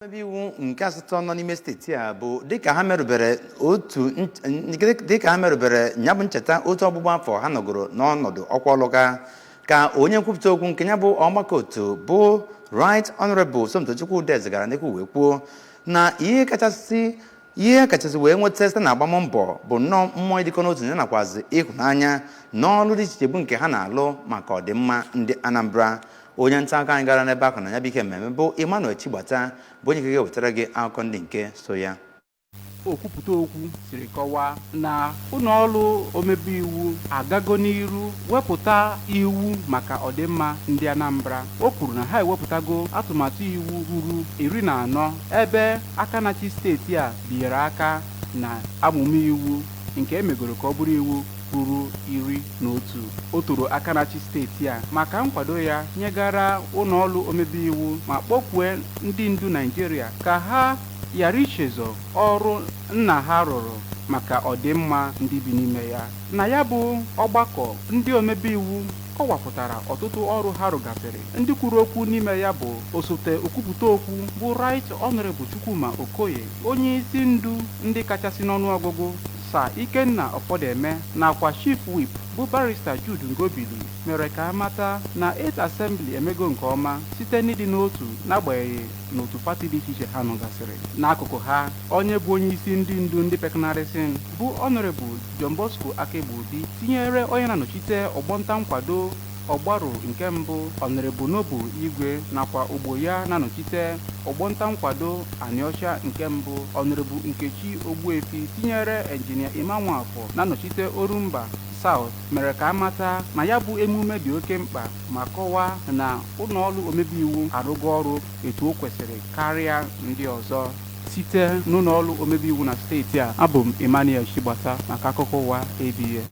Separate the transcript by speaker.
Speaker 1: Omebe iwu nke asatọ nọ n'ime steeti a bụ dịka ha merubere otu dịka ha merubere ya bụ ncheta otu ọgbụgba afọ ha nọgoro n'ọnọdụ ọkwa ọlụga, ka onye nkwupụta okwu nke ya bụ ọgbakọ otu bụ Right Honorable Somtochukwu Udeze gara n'ihu wee kwuo na ihe kachasị wee nweta site na agbammbọ bụ nnọọ mmụọ ịdịkọ n'otu ya nakwazi ịhụnanya n'ọrụ dị iche iche bụ nke ha na-alụ maka ọdịmma ndị Anambra. Onye nta akụkọ anyị gara n'ebe ahụ na ya bụ ihe mmemme bụ Emmanuel Chigbata, bụ onye ga-ewetara gị akụkọ ndị nke so ya.
Speaker 2: Okwupụta okwu siri kọwaa na ụlọọrụ omebe iwu agago n'iru wepụta iwu maka ọdịmma ndị Anambra. O kwuru na ha ewepụtago atụmatụ iwu ruru 14, ebe aka na-achị steeti a binyere aka na amụma iwu nke emegoro ka ọ bụrụ iwu ruru 11. O toro aka na-achị steeti a maka nkwado ya nyegara ụlọọrụ omebe iwu, ma kpọkwue ndị ndu Naijiria ka ha ghara ichezọ ọrụ nna ha rụrụ maka ọdịmma ndị bi n'ime ya. Na ya bụ ọgbakọ, ndị omebe iwu kọwapụtara ọtụtụ ọrụ ha rụgasịrị. Ndị kwuru okwu n'ime ya bụ osote okwupụta okwu bụ Right Honorable Chukwuma Okoye, onye isi ndu ndị kachasị n'ọnụọgụgụ Sir Ikenna Ọfọdeme, nakwa Chief Whip bụ Barrister Jude Ngobili, mere ka amata na 8th Assembly emego nke ọma site n'ịdị n'otu n'agbanyeghị n'otu pati dị iche iche ha nọgasịrị. N'akụkụ ha, onye bụ onye isi ndị ndu ndị pekanarịsịn bụ Honorable John Bosco Akegbuobi, tinyere onye na-anọchite ọgbọnta nkwado Ọgbaru nke mbụ, Honorable Noble Igwe, nakwa ogbo ya na-anọchite ọgbọnta nkwado Anịọcha nke mbụ, Honorable Nkechi Ogbuefi, tinyere Engineer Emma Nwafọ na-anọchite Orumba South, mere ka amata na ya bụ emume dị oke mkpa, ma kọwaa na ụlọọrụ omebe iwu arụgo ọrụ etu o kwesịrị karịa ndị ọzọ. Site n'ụlọọrụ omebe iwu na steeti a, abụ m Emmanuel Chigbata maka akụkọ ụwa ABS.